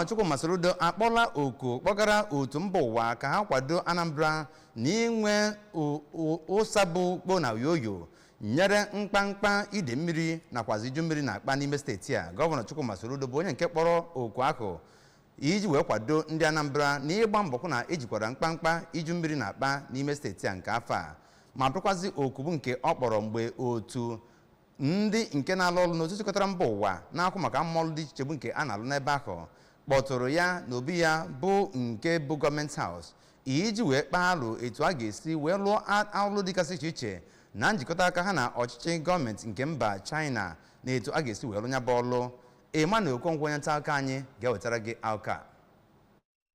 Chukwuma Soludo akpọla oku kpọgara otu mba ụwa ka ha kwado Anambra n'inwe ụsa bụ kpo na oyoyo nyere mkpamkpa ide mmiri nakwazi iju mmiri na-akpa n'ime steeti a. Gọvanọ Chukwuma Soludo bụ onye nke kpọrọ oku ahụ iji wee kwado ndị Anambra n'ịgba mbọ hụ na ejikwara mkpamkpa iju mmiri na-akpa n'ime steeti a nke afọ a, ma bụrụkwazi oku bụ nke ọ kpọrọ mgbe otu ndị nke na-alụ ọrụ n'otu chịkọtara mba ụwa na-akwụ maka mmọlụ dị iche iche bụ nke a na-alụ n'ebe ahụ kpọtụrụ ya n'obi ya bụ nke bụ Government House iji wee kpaa alụ etu a ga-esi wee lụọ alụ dịgasị iche iche na njikọta aka ha na ọchịchị gọọmenti nke mba China na etu a ga-esi wee lụ ya bụ ọlụ. Emmanuel Okonkwo, onye nta akụkọ anyị, ga-ewetara gị akụkọ a.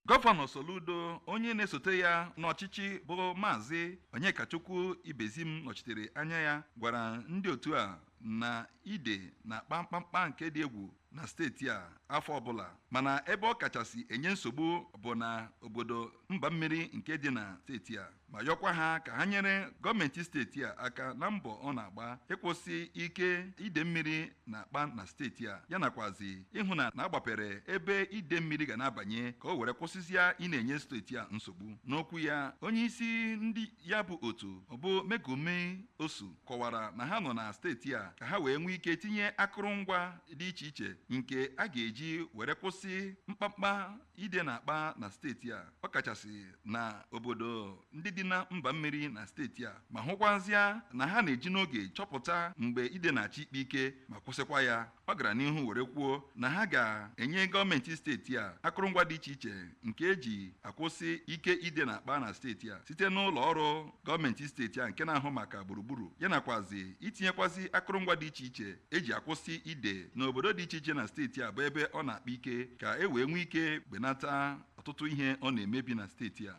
Gọvanọ Soludo, onye na-esote ya n'ọchịchị bụ Maazị Onyekachukwu Ibezim nọchitere anya ya, gwara ndị otu a na ide na-akpa mkpamkpa nke dị egwu na steeti a afọ ọbụla, mana ebe ọ kachasị enye nsogbu bụ na obodo mba mmiri nke dị na steeti a, ma yọkwa ha ka ha nyere gọọmenti steeti a aka na mbọ ọ na-agba ịkwụsị ike ide mmiri na-akpa na steeti a, ya nakwazi ịhụ na na-agbapere ebe ide mmiri ga na-abanye ka o were kwụsịzịa ị na-enye steeti a nsogbu. N'okwu ya, onye isi ndị ya bụ otu bụ Megumi Osu kọwara na ha nọ na steeti a ka ha wee nwee ike tinye akụrụngwa dị iche iche nke a ga-eji were kwụsị mkpamkpa ide na-akpa na steeti a, ọkachasị na obodo ndị dị na mba mmiri na steeti a, ma hụkwazịa na ha na-eji n'oge chọpụta mgbe ide na-achọ ikpe ike ma kwụsịkwa ya. Ọ gara n'ihu were kwuo na ha ga-enye gọọmenti steeti a akụrụngwa dị iche iche nke eji akwụsị ike ide na-akpa na steeti a site n'ụlọ ọrụ gọọmenti steeti a nke na-ahụ maka gburugburu, ya nakwazi itinyekwazị akụrụngwa dị iche iche eji akwụsị ide n'obodo dị iche iche na steeti a bụ ebe ọ na-akpa ike, ka e wee nwee ike benata ọtụtụ ihe ọ na-emebi na steeti a.